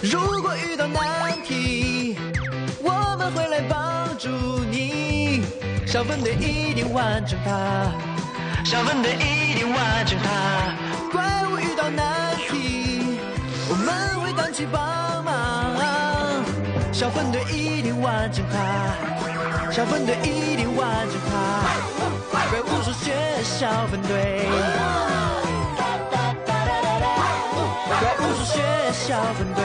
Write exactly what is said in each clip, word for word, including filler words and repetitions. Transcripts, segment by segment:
如果遇到难题，我们会来帮助你。小分队一定完成它，小分队一定完成它。怪物遇到难题，我们会当起帮忙。小分队一定完成它，小分队一定完成它。怪物数学小分队，怪物数学小分队。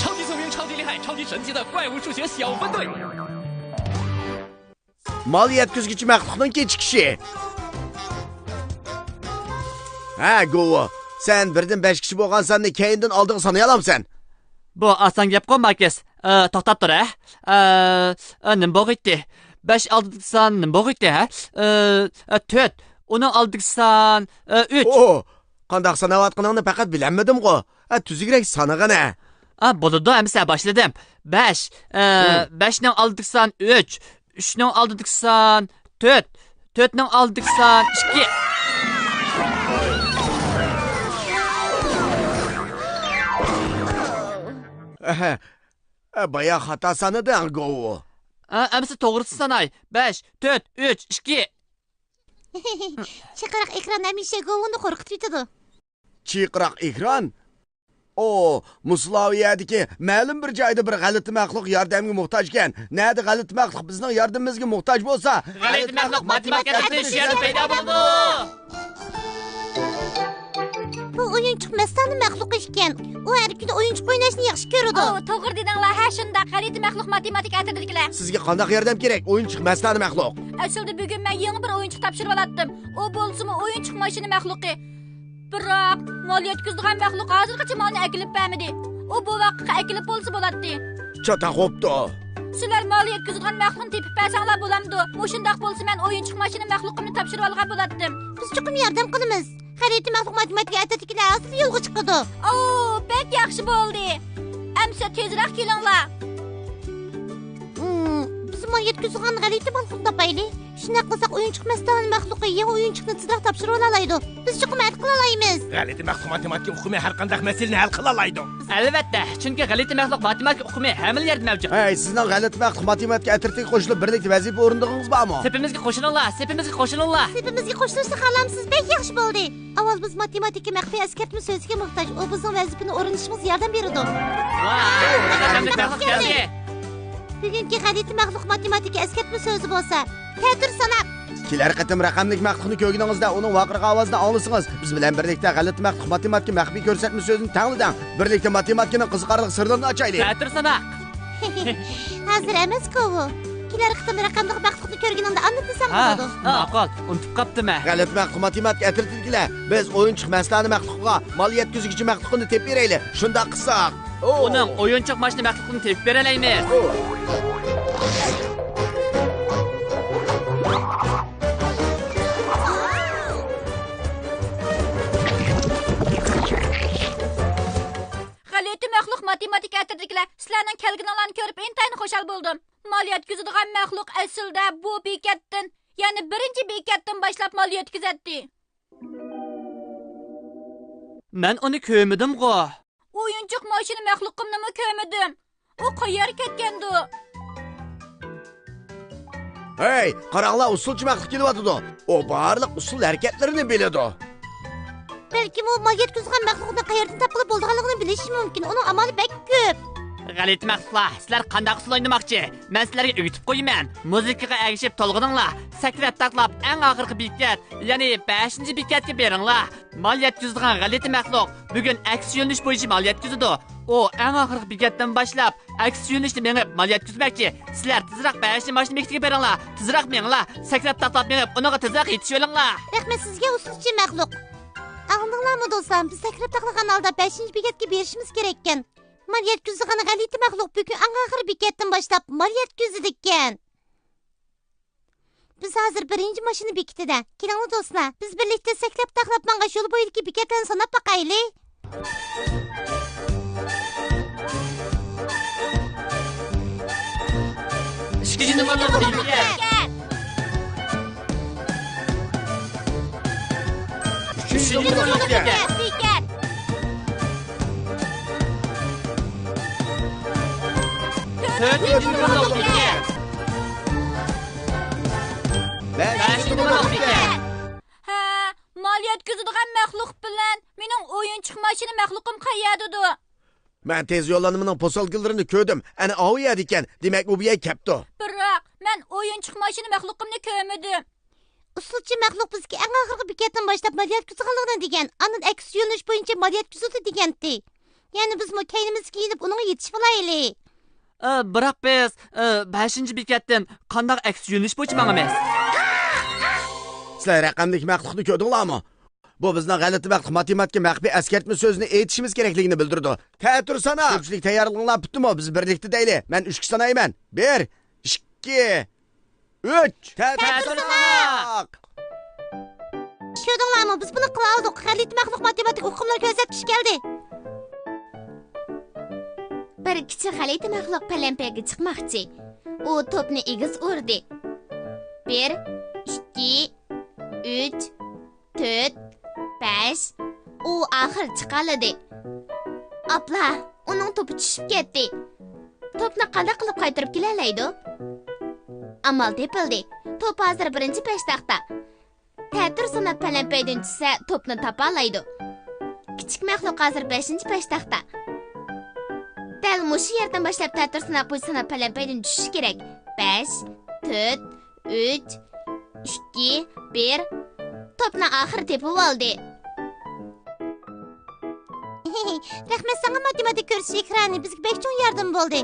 超级聪明，超级厉害，超级神奇的怪物数学小分队。 مال يەتكۈزگۈچى مەخلۇقنىڭ كېچىكىشى. ھە، گوۋۇ، سەن بىردىن بەشكىچە بولغان ساننى كەينىدىن ئالدىغا سانىيالامسەن؟ بۇ ئاسان گەپقۇ، ماركىس. ئە، توختاپ تۇر، ھە. ئە، ئە، نېمە بولغىيتتى؟ بەش ئالدىدىكى سان نېمە بولغىيتتى، ھە؟ ئە، ئە، تۆت. ئۇنىڭ ئالدىدىكى سان، ئە، ئۈچ. ئوھ، قانداق ساناۋاتقىنىڭنى پەقەت بىلەلمىدىمغۇ. ئە، تۈزۈكرەك سانىغىنە. ئا، بولىدۇ، ئەمىسە باشلىدىم. بەش، ئە، ھىم. بەشنىڭ ئالدىدىكى سان ئۈچ. ئۈچنىڭ ئالدىدىكى سان تۆت. تۆتنىڭ ئالدىدىكى سان ئىككى. ئەھە. ئە، بايا خاتا سانىدىڭ، گوۋۇ. ئە، ئەمىسە توغرىسىنى ساناي. بەش، تۆت، ئۈچ، ئىككى. چىقىراق ئېكران ھەمىشە گوۋۇنى قورقۇتۇۋېتىدۇ. چىقىراق ئېكران؟ ئو، مۇسۇلاۋىيەدىكى مەلۇم بىر جايدا بىر غەلىتە مەخلۇق ياردەمگە موھتاج ئىكەن. نەدە غەلىتە مەخلۇق بىزنىڭ ياردىمىمىزگە موھتاج بولسا، غەلىتە مەخلۇق ماتېماتىكا ئەترىتى شۇ يەردە پەيدا بولىدۇ. بۇ ئويۇنچۇق مەستانە مەخلۇق ئىكەن. ئۇ ھەر كۈنى ئويۇنچۇق ئويناشنى ياخشى كۆرىدۇ. ئاۋۇ، توغرا دېدىڭلار. ھە، شۇنداق. غەلىتە مەخلۇق ماتېماتىكا ئەترىتىدىكىلەر. سىزگە قانداق ياردەم كېرەك، ئويۇنچۇق مەستانە مەخلۇق؟ ئەسلىدە بۈگۈن مەن يېڭى بىر ئويۇنچۇق تاپشۇرۇۋالاتتىم. ئۇ بولسىمۇ ئويۇنچۇق ماشىنا مەخلۇقى. بىراق، مال يەتكۈزىدىغان مەخلۇق ھازىرغىچە مالنى ئەكېلىپ بەرمىدى. ئۇ بوۋاققا ئەكېلىپ بولسا بولاتتى. چاتاق بوپتۇ. سىلەر مال يەتكۈزىدىغان مەخلۇقنى تېپىپ بەرسەڭلار بولامدۇ؟ مۇشۇنداق بولسا مەن ئويۇنچۇق ماشىنا مەخلۇقۇمنى تاپشۇرۇۋالغان بولاتتىم. بىز چوقۇم ياردەم قىلىمىز. خەرىتە مەخلۇق ماتېماتىكا ئەترىتىدىكىلەر ھازىرلا يولغا چىقىدۇ. ئاۋۇ، بەك ياخشى بولدى. ئەمىسە تېزرەك كېلىڭلار. ھىم، بىز مال يەتكۈزىدىغان غەلىتە مەخلۇق تاپايلى. شۇنداق قىلساق ئويۇنچۇق مەستانە مەخلۇقى يېڭى ئويۇنچۇقنى تېزرەك تاپشۇرۇۋالالايدۇ. بىز چوقۇم ھەل قىلالايمىز. غەلىتە مەخلۇق ماتېماتىكا ئۇقۇمى ھەر قانداق مەسىلىنى ھەل قىلالايدۇ. ئەلۋەتتە، چۈنكى غەلىتە مەخلۇق ماتېماتىكا ئۇقۇمى ھەممىلا يەردە مەۋجۇت. ھەي، سىزنىڭ غەلىتە مەخلۇق ماتېماتىكا ئەترىتىگە قوشۇلۇپ بىرلىكتە ۋەزىپە ئورۇندىغىنىڭىز بارمۇ؟ سېپىمىزگە قوشۇلۇڭلار، سېپىمىزگە قوشۇلۇڭلار. سېپىمىزگە قوشۇلۇشنى خالامسىز؟ بەك ياخشى بولدى. ئاۋۋال بىز ماتېماتىكا مەخپىي ئەسكەرتمە سۆزىگە موھتاج، ئۇ بىزنىڭ ۋەزىپىنى ئورۇندىشىمىزغا ياردەم بېرىدۇ. ۋاي، غەلىتە مەخلۇق كەلدى. بۈگۈنكى غەلىتە مەخلۇق ماتېماتىكا ئەسكەرتمە سۆزى بولسا، تەتۈر ساناق. كېلەر قېتىم رەقەملىك مەخلۇقنى كۆرگىنىڭىزدە ئۇنىڭ ۋارقىرىغان ئاۋازىنى ئاڭلىسىڭىز، بىز بىلەن بىرلىكتە غەلىتە مەخلۇق ماتېماتىكا مەخپىي كۆرسەتمە سۆزىنى تەڭلىدىڭ. بىرلىكتە ماتېماتىكىنىڭ قىزىقارلىق سىرلىرىنى ئاچايلى. تەتۈر ساناق. ھازىر ئەمەس، كوۋۇ. كېلەر قېتىم رەقەملىك مەخلۇقنى كۆرگىنىڭدە ئاندىن بىلسەڭ ھە، بولىدۇ. ماقۇل، ئۇنتۇپ قاپتىمەن. غەلىتە مەخلۇق ماتېماتىكا ئەترىتىدىكىلەر، بىز ئويۇنچۇق مەستانە مەخلۇقىغا مال يەتكۈزگۈچى مەخلۇقنى تېپىپ بېرەيلى. شۇنداق قىلساق. ئۇنىڭ ئويۇنچۇق ماشىنا مەخلۇقىنى تېپىپ بېرەلەيمىز. غەلىتە مەخلۇق ماتېماتىكا ئەترىتىدىكىلەر، سىلەرنىڭ كەلگىنىڭلارنى كۆرۈپ ئىنتايىن خۇشال بولدۇم. مال يەتكۈزىدىغان مەخلۇق ئەسلىدە بۇ بېكەتتىن، يەنى بىرىنچى بېكەتتىن باشلاپ مال يەتكۈزەتتى. مەن ئۇنى كۆرمىدىمغۇ. ئويۇنچۇق ماشىنا مەخلۇقۇمنىمۇ كۆرمىدىم. ئۇ قەيەرگە كەتكەندۇ؟ ھەي، قاراڭلار، ئۇسسۇلچى مەخلۇق كېلىۋاتىدۇ. ئۇ بارلىق ئۇسسۇل ھەرىكەتلىرىنى بىلىدۇ. بەلكىم ئۇ مال يەتكۈزىدىغان مەخلۇقنى قەيەردىن تاپقىلى بولىدىغانلىقىنى بىلىشى مۇمكىن. ئۇنىڭ ئامالى بەك كۆپ. غەلىتە مەخلۇقلار، سىلەر قانداق ئۇسسۇل ئوينىماقچى؟ مەن سىلەرگە ئۆگىتىپ قويىمەن. مۇزىكىغا ئەگىشىپ تولغىنىڭلار. سەكرەپ تاقلاپ ئەڭ ئاخىرقى بېكەت، يەنى بەشىنچى بېكەتكە بېرىڭلار. مال يەتكۈزىدىغان غەلىتە مەخلۇق بۈگۈن ئەكسى يۆنىلىش بويىچە مال يەتكۈزىدۇ. ئۇ ئەڭ ئاخىرقى بېكەتتىن باشلاپ ئەكسى يۆنىلىشتە مېڭىپ مال يەتكۈزمەكچى. سىلەر تېزراق بەشىنچى ماشىنا بېكىتىگە بېرىڭلار. تېزراق مېڭىڭلار. سەكرەپ تاقلاپ مېڭىپ ئۇنىڭغا تېزراق يېتىشىۋېلىڭلار. رەھمەت سىزگە، ئۇسسۇلچى مەخلۇق. ئاڭلىدىڭلارمۇ دوستلار، بىز سەكرەپ تاقلىغان ھالدا بەشىنچى بېكەتكە بېرىشىمىز كېرەككەن. مال يەتكۈزىدىغان غەلىتە مەخلۇق بۈگۈن ئەڭ ئاخىرقى بېكەتتىن باشلاپ مال يەتكۈزىدىكەن. بىز ھازىر بىرىنچى ماشىنا بېكىتىدە. كېلىڭلار دوستلار، بىز بىرلىكتە سەكرەپ تاقلاپ ماڭغاچ يول بويىدىكى بېكەتلەرنى ساناپ باقايلى. ئىككىنچى نومۇرلۇق بېكەت. ئۈچىنچى نومۇرلۇق بېكەت. تۆتىنچى نومۇرلۇق بېكەت. بەشىنچى نومۇرلۇق بېكەت. ھە، مال يەتكۈزىدىغان مەخلۇق بىلەن مېنىڭ ئويۇنچۇق ماشىنا مەخلۇقۇم قەيەردىدۇ؟ مەن تېز يوللانمىنىڭ پوسۇلكىلىرىنى كۆردۈم. ئەنە ئاۋۇ يەردىكەن. دېمەك، ئۇ بۇ يەرگە كەپتۇ. بىراق، مەن ئويۇنچۇق ماشىنا مەخلۇقۇمنى كۆرمىدىم. ئۇسسۇلچى مەخلۇق بىزگە ئەڭ ئاخىرقى بېكەتتىن باشلاپ مال يەتكۈزىدىغانلىقىنى دېگەن، ئاندىن ئەكس يۆنىلىش بويىچە مال يەتكۈزىدۇ دېگەنتى. يەنى بىزمۇ كەينىمىزگە يېنىپ ئۇنىڭغا يېتىشىۋالايلى. ئە، بىراق بىز، ئە، بەشىنچى بېكەتتىن قانداق ئەكس يۆنىلىش بويىچە ماڭىمىز؟ سىلەر رەقەملىك مەخلۇقنى كۆردۈڭلارمۇ؟ بۇ بىزنىڭ غەلىتە مەخلۇق ماتېماتىكا مەخپىي ئەسكەرتمە سۆزىنى ئېيتىشىمىز كېرەكلىكىنى بىلدۈرىدۇ. تەتۈر ساناق! كۆپچىلىك تەييارلىقىڭلار پۈتتىمۇ؟ بىز بىرلىكتە دەيلى. مەن ئۈچكە سانايمەن. بىر، ئىككى، ئۈچ. تەتۈر ساناق! كۆردۈڭلارمۇ؟ بىز بۇنى قىلالىدۇق. غەلىتە مەخلۇق ماتېماتىكا ئۇقۇملىرى كۆرسەتكۈچى كەلدى. بىر كىچىك غەلىتە مەخلۇق پەلەمپەيگە چىقماقچى. ئۇ توپنى ئېگىز ئۇردى. بىر، ئىككى، ئۈچ، تۆت، بەش. ئۇ ئاخىرى چىقالىدى. ئاپلا، ئۇنىڭ توپى چۈشۈپ كەتتى. توپنى قانداق قىلىپ قايتۇرۇپ كېلەلەيدۇ؟ ئامال تېپىلدى. توپ ھازىر بىرىنچى پەشتاقتا. تەتۈر ساناپ پەلەمپەيدىن چۈشسە، توپنى تاپالايدۇ. كىچىك مەخلۇق ھازىر بەشىنچى پەشتاقتا. دەل مۇشۇ يەردىن باشلاپ تەتۈر ساناق بويىچە ساناپ پەلەمپەيدىن چۈشۈشى كېرەك. بەش، تۆت، ئۈچ، ئىككى، بىر. توپنى ئاخىرى تېپىۋالدى. رەھمەت ساڭا، ماتېماتىكا كۆرسىتىش ئېكرانى بىزگە بەك چوڭ ياردىمى بولدى.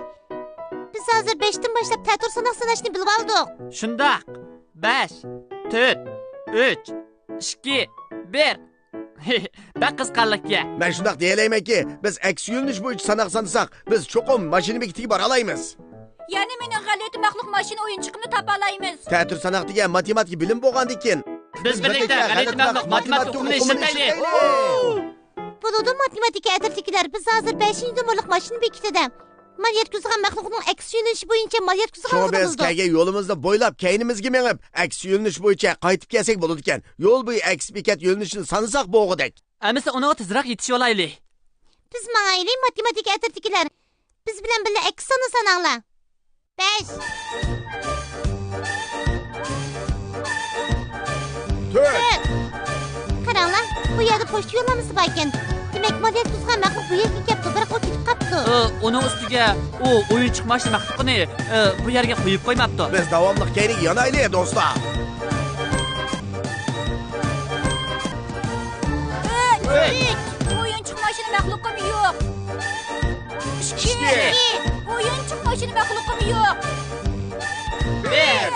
بىز ھازىر بەشتىن باشلاپ تەتۈر ساناق ساناشنى بىلىۋالدۇق. شۇنداق. بەش، تۆت، ئۈچ، ئىككى، بىر. بەك قىزىقارلىقكەن. مەن شۇنداق دېيەلەيمەنكى، بىز ئەكس يۆنىلىش بويىچە ساناق سانىساق، بىز چوقۇم ماشىنا بېكىتىگە بارالايمىز. يەنى مېنىڭ غەلىتە مەخلۇق ماشىنا ئويۇنچۇقۇمنى تاپالايمىز. تەتۈر ساناق دېگەن ماتېماتىكا بىلىم بولغاندىكىن، بىز بىرلىكتە غەلىتە مەخلۇق ماتېماتىكا ئۇقۇمىنى ئىشلىتەيلى. بولىدۇ، ماتېماتىكا ئەترىتىدىكىلەر، بىز ھازىر بەشىنچى نومۇرلۇق ماشىنا بېكىتىدە. مال يەتكۈزىدىغان مەخلۇقنىڭ ئەكس يۆنىلىشى بويىچە مال شۇڭا يەتكۈزۈۋالغىلى بىز بولىدۇ. كەلگەن يولىمىزنى بويلاپ كەينىمىزگە مېڭىپ، ئەكس يۆنىلىش بويىچە قايتىپ كەلسەك بولىدىكەن. يول بويى ئەكس بېكەت يۆنىلىشىنى سانىساق بولغۇدەك. ئەمىسە ئۇنىڭغا تېزرەك يېتىشىۋالايلى. بىز ماڭايلى، ماتېماتىكا ئەترىتىدىكىلەر. بىز بىلەن بىللە ئەكس ساننى ساناڭلار. بەش. تۆت. تۆت. قاراڭلار، بۇ يەردە پوچتا يوللانمىسى باركەن. دېمەك، مال يەتكۈزگەن مەخلۇق بۇ يەرگە كەپتۇ، بىراق ئۇ كېتىپ قاپتۇ. ئۇ، ئۇنىڭ ئۈستىگە ئۇ ئويۇنچۇق ماشىنا مەخلۇقىنى، ئۇ، بۇ يەرگە قويۇپ قويماپتۇ. بىز داۋاملىق كەينىگە يانايلى، دوستلار. ئۈچ. ئۈچ. ئويۇنچۇق ماشىنا مەخلۇقۇم يوق. ئىككى. ئىككى. ئويۇنچۇق ماشىنا مەخلۇقۇم يوق. بىر.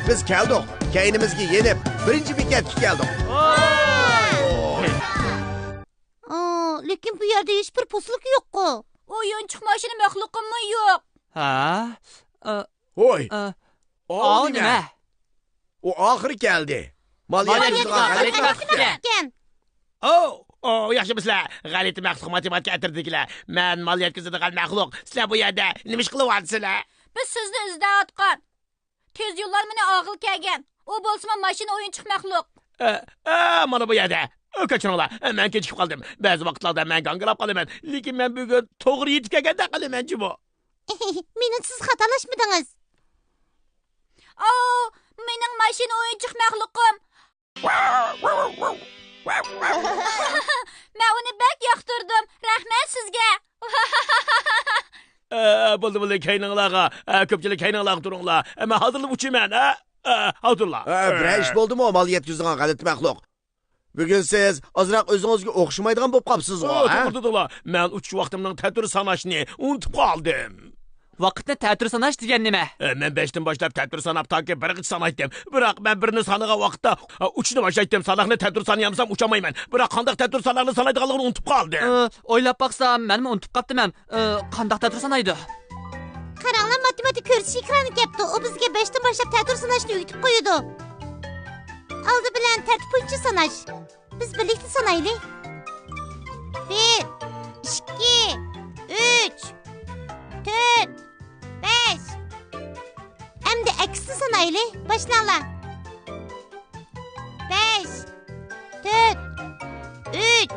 بىز كەلدۇق. كەينىمىزگە يېنىپ، بىرىنچى بېكەتكە كەلدۇق. ۋاي! ئا، لېكىن بۇ يەردە ھېچبىر پوسۇلكا يوققۇ. ئويۇنچۇق ماشىنا مەخلۇقۇممۇ يوق. ھە؟ ئا، ھوي. ئا، ئاۋۇ ئاۋۇ نېمە؟ نېمە؟ ئۇ ئاخىرى كەلدى. مال مال يەتكۈزىدىغان يەتكۈزىدىغان غەلىتە غەلىتە مەخلۇق مەخلۇق ئىكەن. ئىكەن. ئوۋ، ئوۋ، ياخشىمۇسىلەر؟ غەلىتە مەخلۇق ماتېماتىكا ئەترىتىدىكىلەر. مەن مال يەتكۈزىدىغان مەخلۇق. سىلەر بۇ يەردە نېمە ئىش قىلىۋاتىسىلەر؟ بىز سىزنى ئىزدەۋاتقان. تېز يوللانمىنى ئالغىلى كەلگەن. ئۇ بولسىمۇ ماشىنا ئويۇنچۇق مەخلۇق. ئە، ئە، مانا بۇ يەردە. ئۆ، كەچۈرۈڭلار، مەن كېچىكىپ قالدىم. بەزى ۋاقىتلاردا مەن گاڭگىراپ قالىمەن، لېكىن مەن بۈگۈن توغرا يېتىپ كەلگەندەك قىلىمەن جۇمۇ. مېنىڭچە سىز خاتالاشمىدىڭىز. ئاۋۇ، مېنىڭ ماشىنا ئويۇنچۇق مەخلۇقۇم. مەن ئۇنى بەك ياقتۇردۇم. رەھمەت سىزگە. ئە، بولدى، بولدى، كەينىڭلارغا. ئە، كۆپچىلىك كەينىڭلارغا تۇرۇڭلار. ئە، مەن ھازىرلا ئۇچىمەن. ئە، ئە، ھازىرلا. ئە، بىرەر ئىش بولدىمۇ، مال يەتكۈزىدىغان غەلىتە مەخلۇق؟ بۈگۈن سىز ئازراق ئۆزىڭىزگە ئوخشىمايدىغان بولۇپ قاپسىزغۇ، ئۇ، ھە؟ توغرا دېدىڭلار. مەن ئۇچۇش ۋاقتىمنىڭ تەتۈر ساناشنى ئۇنتۇپ قالدىم. ۋاقىتنى تەتۈر ساناش دېگەن نېمە؟ ئە، مەن بەشتىن باشلاپ تەتۈر ساناپ، تاكى بىرگىچە سانايتتىم. بىراق مەن بىرنى سانىغان ۋاقىتتا، ئە، ئۇچۇشنى باشلايتتىم. ساناقنى تەتۈر سانىيالمىسام، ئۇچالمايمەن. بىراق قانداق تەتۈر ساناقنى سانايدىغانلىقىنى ئۇنتۇپ قالدىم. ئە، ئويلاپ باقسام، مەنمۇ ئۇنتۇپ قاپتىمەن. ئە، قانداق تەتۈر سانايدۇ؟ قاراڭلار، ماتېماتىك كۆرسىتىش ئېكرانى كەپتۇ. ئۇ بىزگە بەشتىن باشلاپ تەتۈر ساناشنى ئۆگىتىپ قويىدۇ. ئالدى بىلەن تەرتىپ بويىچە ساناش. بىز بىرلىكتە سانايلى. بىر، ئىككى، ئۈچ، تۆت، بەش. ئەمدى ئەكسىنى سانايلى. باشلاڭلار. بەش، تۆت، ئۈچ،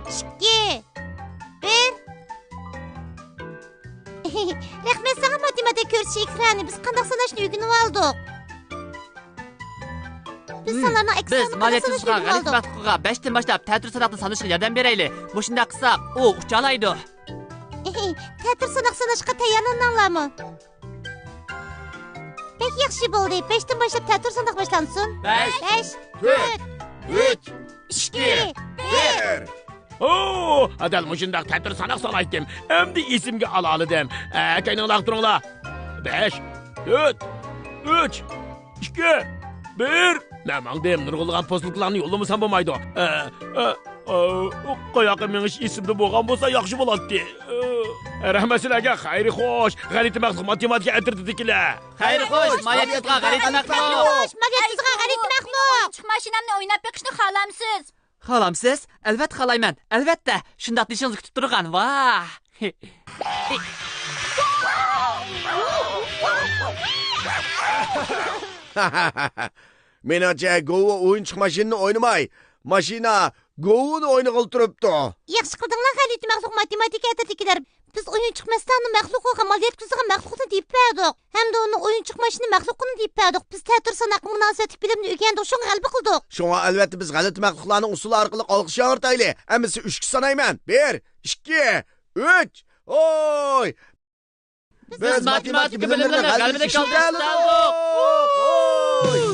ئىككى، بىر. رەھمەت، شېكرانى، بىز قانداق ساناشنى ئۆگىنىۋالدۇق؟ بىز سانلارنىڭ ئەكس بىز سانىنى قانداق ساناشنى مالىيەتچىمىزغا غەلىتە ئۆگىنىۋالدۇق؟ مەخلۇقىغا بەشتىن باشلاپ تەتۈر ساناقنى سانىشىغا ياردەم بېرەيلى. مۇشۇنداق قىلساق، ئۇ ئۇچالايدۇ. تەتۈر ساناق ساناشقا تەييارلىنىڭلارمۇ؟ بەك ياخشى بولدى. بەشتىن باشلاپ تەتۈر ساناق باشلانسۇن. بەش، بەش، تۆت، تۆت، ئۈچ، ئىككى، ئىككى، بىر. بىر. ئو، دەل مۇشۇنداق تەتۈر ساناق سانايتتىم. ئەمدى ئېسىمگە ئالالىدىم. ئە، كەينىڭلارغا تۇرۇڭلار. بەش، تۆت، ئۈچ، ئىككى، بىر. مەن ماڭدىم. نۇرغۇنلىغان پوسۇلكىلارنى يوللىمىسام بولمايدۇ. ئە، ئە، ئە، قاياققا مېڭىش ئېسىمدە بولغان بولسا ياخشى بولاتتى. ئە، رەھمەت سىلەرگە. خەير خوش، غەلىتە مەخلۇق ماتېماتىكا ئەترىتىدىكىلەر. خەير خوش، مالىيەتچىزغا غەلىتە مەخلۇق. خوش، مالىيەتچىزغا غەلىتە مەخلۇق. ئويۇنچۇق ماشىنامنى ئويناپ بېقىشنى خالامسىز؟ خالامسىز؟ ئەلۋەتتە خالايمەن، ئەلۋەتتە. شۇنداق دېيىشىڭىزنى كۈتۈپ تۇرغان. ۋاھ! مېنىڭچە، گوۋۇ ئويۇنچۇق ماشىنىنى ئوينىماي، ماشىنا گوۋۇنى ئوينىغىلى تۇرۇپتۇ. ياخشى قىلدىڭلار، غەلىتە مەخلۇق ماتېماتىكا ئەترىتىدىكىلەر. بىز ئويۇنچۇق مەستانە مەخلۇقىغا مال يەتكۈزىدىغان مەخلۇقنى دېيىپ بەردۇق. ھەمدە ئۇنى ئويۇنچۇق ماشىنا مەخلۇقىنى دېيىپ بەردۇق. بىز تەتۈر ساناققا مۇناسىۋەتلىك بىلىمنى ئۆگەندۇق، شۇڭا غەلىبە قىلدۇق. شۇڭا ئەلۋەتتە بىز غەلىتە مەخلۇقلارنىڭ ئۇسسۇلى ئارقىلىق ئالقىش ياڭرىتايلى. ھەممىسى ئۈچكە سانايمەن. بىر، ئىككى، ئۈچ. ھوي! بىز ماتېماتىكا بىلىملىرىنى غەلىبىدە كالتىشتۇردۇق. ھوي!